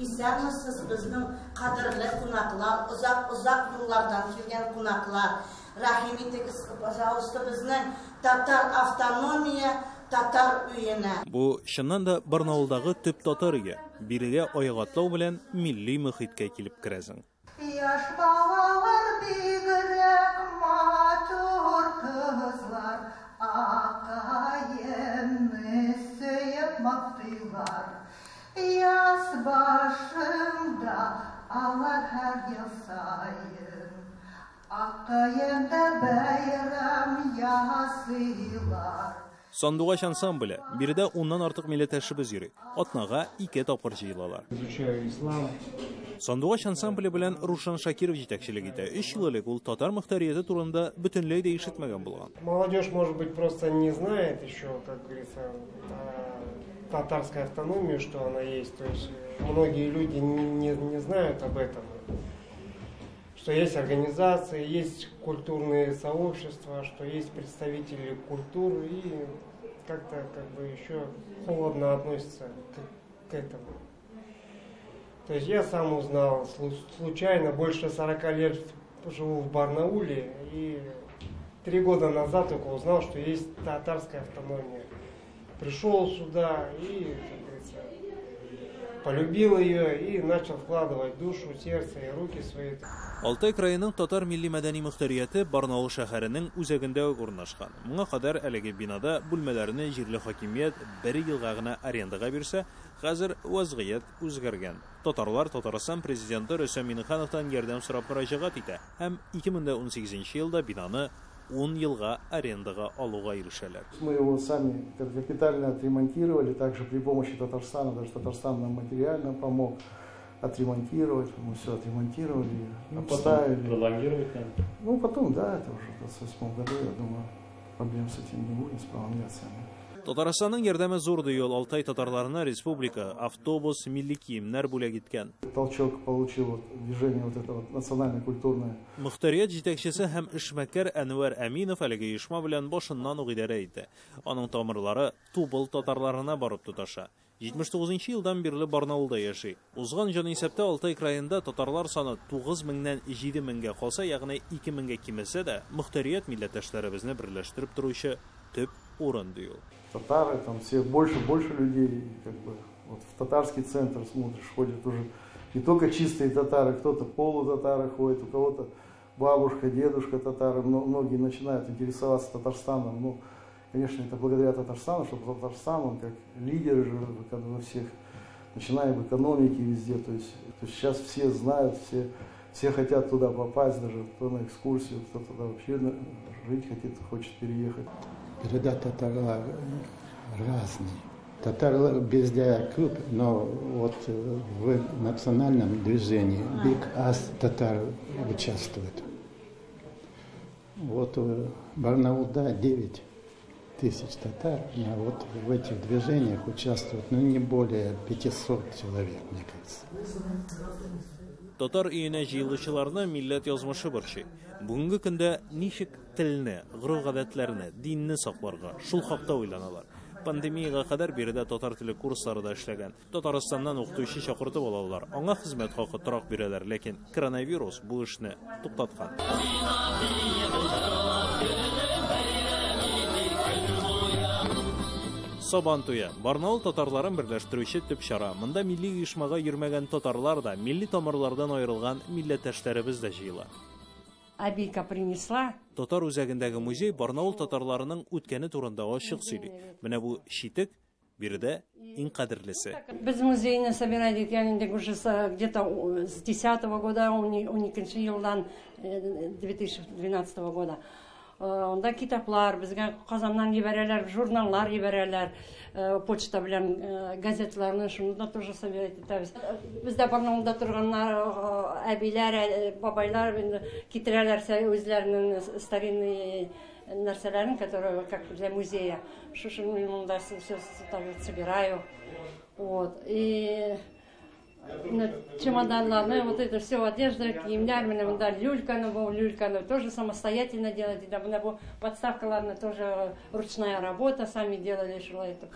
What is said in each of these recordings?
Исәнмесез, безнең кадерле кунаклар, озак-озак юллардан килгән кунаклар. Рәхим итегез, пожалуйста, безнең татар автономия татар өенә. Бу, чыннан да, Барнаулдагы төп татар өе. Бирегә аяк атлау белән милли мохиткә килеп керәсең. Яшь балалар бигрәк матур кызлар, Акаемны сөеп мактыйлар. Яз башында алар һәр ел саен Акаемда бәйрәм ясыйлар. Сандугач ансамбле. Биредә уннан артык милләттәшебез йөри. Атнага ике тапкыр җыелалар. Изучаю ислам. Сандугач ансамбле белән Рушан Шакиров җитәкчелек итә. Өч ел элек ул татар мохтарияте турында бөтенләй дә ишетмәгән булган. Молодежь, может быть, просто не знает еще, как говорится, татарской автономии, что она есть. То есть многие люди не знают об этом. Что есть организации, есть культурные сообщества, что есть представители культуры и как-то еще холодно относятся к этому. То есть я сам узнал случайно, больше 40 лет живу в Барнауле и 3 года назад только узнал, что есть татарская автономия. Пришел сюда и, как говорится, полюбил ее и начал вкладывать душу, сердце и руки свои. Алтай краеның татар милли мәдәни мөхтәрияте Барнаул шәһәренең үзәгендә үк урнашкан. Моңа кадәр әлеге бинада бүлмәләрне җирле хакимият бер елга гына арендага бирсә, хәзер вазгыять үзгәргән. Татарлар Татарстан президенты Рөстәм Миңнехановтан ярдәм сорап мөрәҗәгать итә һәм 2018 елда бинаны 10 елга арендага алуга ирешәләр. Мы его сами капитально отремонтировали, также при помощи Татарстана, даже Татарстан нам материально помог отремонтировать, мы все отремонтировали, обставили. Потом пролонгировать надо? Потом, да, это уже в 28 году, я думаю, проблем с этим не будет, с пролонгациями. Татарстанның ярдәме зур ди ул. Алтай татарларына республика автобус, милли киемнәр бүләк иткән. Толчок получил движение это национально-культурное. Мөхтәрият җитәкчесе һәм эшмәкәр Әнвәр Әминов әлеге оешма белән башыннан ук идарә итә. Аның тамырлары Тубыл татарларына барып тоташа. 79 елдан бирле Барнаулда яши. Узган җанисәптә Алтай краенда татарлар саны тугыз меңнән җиде меңгә калса, ягъни ике меңгә кимесә дә, мөхтәрият милләттәшләребезне берләштереп торучы төп урын ди ул. Татары, там все больше и больше людей, в татарский центр смотришь, ходят уже не только чистые татары, кто-то полутатары ходит, у кого-то бабушка, дедушка татары, многие начинают интересоваться Татарстаном. Конечно, это благодаря Татарстану, что Татарстан, он как лидер же во всех, начиная в экономике везде, то есть сейчас все знают, все хотят туда попасть, даже кто на экскурсию, кто туда вообще жить хотит, хочет переехать. Переда татарлар разные. Татарлар везде күп, но в национальном движении бик аз татар участвует. Барнаулда 9 тысяч татар, но в этих движениях участвуют, не более 500 человек, мне кажется. Татар өенә җыелучыларны милләт язмышы борчый. Бүгенге көндә ничек телне, гореф-гадәтләрне, динне сакларга, шул хакта уйланалар. Пандемиягә кадәр биредә татар теле курслары да эшләгән. Татарстаннан укытучы чакыртып алалар. Аңа хезмәт хакы торак бирәләр, ләкин коронавирус бу эшне туктаткан. Сабан туе Барнаул татарларын берләштерүче төп чара. Монда милли оешмага йөрмәгән татарлар да, милли тамырлардан аерылган милләттәшләребез дә җыела. Абика принесла. Татар үзәгендәге музей Барнаул татарларының үткәне турында ачык сөйли. Менә бу читек биредә иң кадерлесе. Без музейны собирать иткән инде уже где-то с 10-го года, ун икенче елдан 2012 года. Онда китаплар, безгә Казаннан җибәрәләр, журналлар җибәрәләр, почта белән газетларны шуны да тоже собирать итәбез. Бездә Барнаулда торганнар, әбиләр, бабайлар инде китерәләр үзләренең старинные нәрсәләрен, которые как для музея. Шушы мин монда все собираю. И чемоданларны, вот это все одежда, киемнәр, менә монда люльканы, бу люльканы тоже самостоятельно делать, да, менә бу подставкаларны тоже ручная работа, сами делали шулай итеп.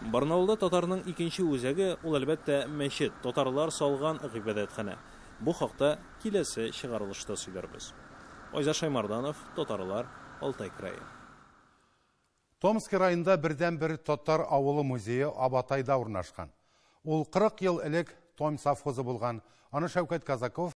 Барнаулда татарның икенче үзәге, ул, әлбәттә, мәчет, татарлар салган гыйбадәтханә. Бу хакта киләсе чыгарылышта сөйләрбез. Айзат Шаймарданов, Татарлар, Алтай крае. Томский районында бердәнбер татар авылы музее Абатайда урнашкан. Ул 40 ел элек Том совхозы булган. Аны Шәүкәт Казаков